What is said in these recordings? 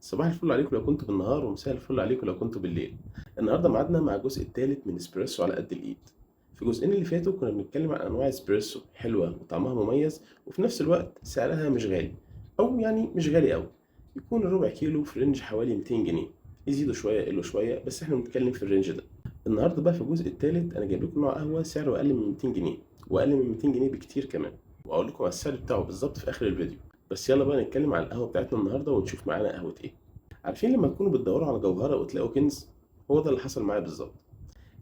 صباح الفل عليكم لو كنتوا بالنهار، ومساء الفل عليكم لو كنتوا بالليل. النهارده ميعادنا مع الجزء الثالث من اسبريسو على قد الايد. في الجزئين اللي فاتوا كنا بنتكلم عن انواع اسبريسو حلوة وطعمها مميز، وفي نفس الوقت سعرها مش غالي، او يعني مش غالي قوي. يكون الربع كيلو في range حوالي 200 جنيه، يزيدوا شوية يقلوا شويه، بس احنا بنتكلم في ال range ده. النهارده بقى في الجزء الثالث انا جايب لكم نوع قهوة سعره اقل من 200 جنيه، واقل من 200 جنيه بكتير كمان، واقول لكم على السعر بتاعه بالظبط في اخر الفيديو. بس يلا بقى نتكلم عن القهوة بتاعتنا النهارده ونشوف معانا قهوة ايه. عارفين لما تكونوا بتدوروا على جوهره وتلاقوا كنز؟ هو ده اللي حصل معايا بالظبط.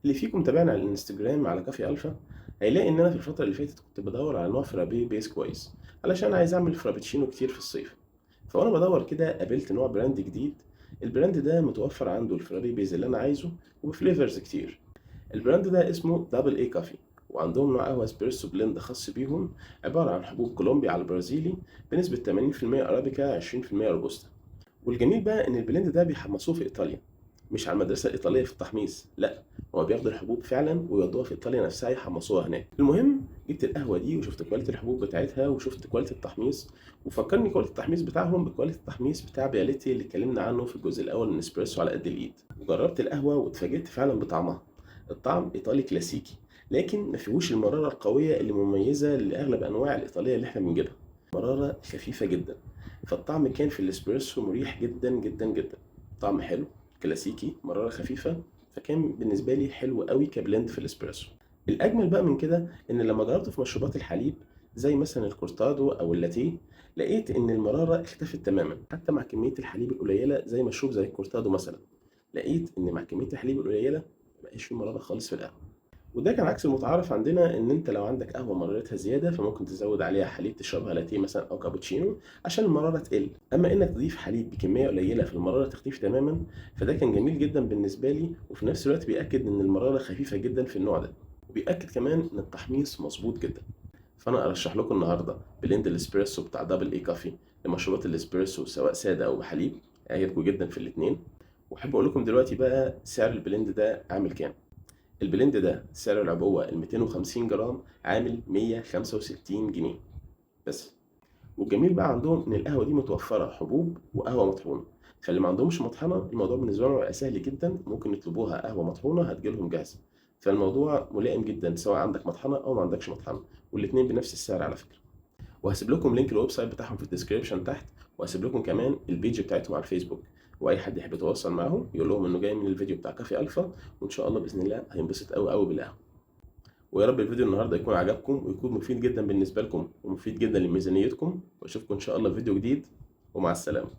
اللي فيكم تابعنا على الانستجرام على كافي الفا هيلاقي ان انا في الفترة اللي فاتت كنت بدور على نوع frappe base كويس، علشان عايز اعمل frappuccino كتير في الصيف. فوانا بدور كده قابلت نوع brand جديد. ال brand ده متوفر عنده ال frappe base اللي انا عايزه وب flavors كتير. ال brand ده اسمه Double A Coffee، وعندهم نوع قهوة اسبريسو blend خاص بيهم، عبارة عن حبوب كولومبي على البرازيلي بنسبة 80% ارابيكا 20% روبوستا. والجميل بقى ان ال blend ده بيحمصوه في ايطاليا، مش على المدرسة الايطالية في التحميص، لا، هو بياخدوا الحبوب فعلا ويودوها في ايطاليا نفسها يحمصوها هناك. المهم جبت القهوة دي وشفت quality الحبوب بتاعتها وشفت quality التحميص، وفكرني quality التحميص بتاعهم ب quality التحميص بتاع بياليتي اللي اتكلمنا عنه في الجزء الاول من اسبريسو على قد الايد. وجربت القهوة واتفاجئت فعلا بطعمها. الطعم ايطالي كلاسيكي، لكن ما فيهوش المرارة القوية اللي مميزة لاغلب انواع الايطالية اللي احنا بنجيبها. مرارة خفيفة جدا، فالطعم كان في الاسبريسو مريح جدا جدا جدا. طعم حلو كلاسيكي، مرارة خفيفة، فكان بالنسبة لي حلو قوي ك blend في الاسبريسو. الأجمل بقى من كده إن لما جربته في مشروبات الحليب زي مثلا الكورتادو أو اللاتيه، لقيت إن المرارة اختفت تماما، حتى مع كمية الحليب القليلة زي مشروب زي الكورتادو مثلا. لقيت إن مع كمية الحليب القليلة مبقاش في مرارة خالص في القهوة. وده كان عكس المتعارف عندنا، ان انت لو عندك قهوة مرارتها زيادة فممكن تزود عليها حليب تشربها لاتية مثلا او كابوتشينو عشان المرارة تقل. اما انك تضيف حليب بكمية قليله فالمراره تختفي تماما، فده كان جميل جدا بالنسبة لي، وفي نفس الوقت بيأكد ان المرارة خفيفة جدا في النوع ده، وبيأكد كمان ان التحميص مظبوط جدا. فانا ارشح لكم النهارده blend الاسبريسو بتاع Double A Coffee لمشروبات الاسبريسو سواء ساده او بحليب، هيعجبكم جدا في الاثنين. واحب اقول لكم دلوقتي بقى سعر ال blend ده عامل كام. ال blend ده سعر العبوة ال 250 جرام عامل 165 جنيه بس. والجميل بقى عندهم ان القهوة دي متوفرة حبوب وقهوة مطحونة، فاللي ما عندهمش مطحنة الموضوع بالنسبة لهم بقى سهل جدا، ممكن يطلبوها قهوة مطحونة هتجيلهم جاهزة. فالموضوع ملائم جدا سواء عندك مطحنة او ما عندكش مطحنة، والاتنين بنفس السعر على فكرة. وهسيب لكم link ال website بتاعهم في ال description تحت، وهسيب لكم كمان ال page بتاعتهم على الفيسبوك، واي حد يحب يتواصل معاهم يقول لهم انه جاي من الفيديو بتاع كافي الفا، وان شاء الله باذن الله هينبسط قوي قوي بالقهوة. ويا رب الفيديو النهارده يكون عجبكم ويكون مفيد جدا بالنسبة لكم ومفيد جدا لميزانيتكم، واشوفكم ان شاء الله في فيديو جديد، ومع السلامة.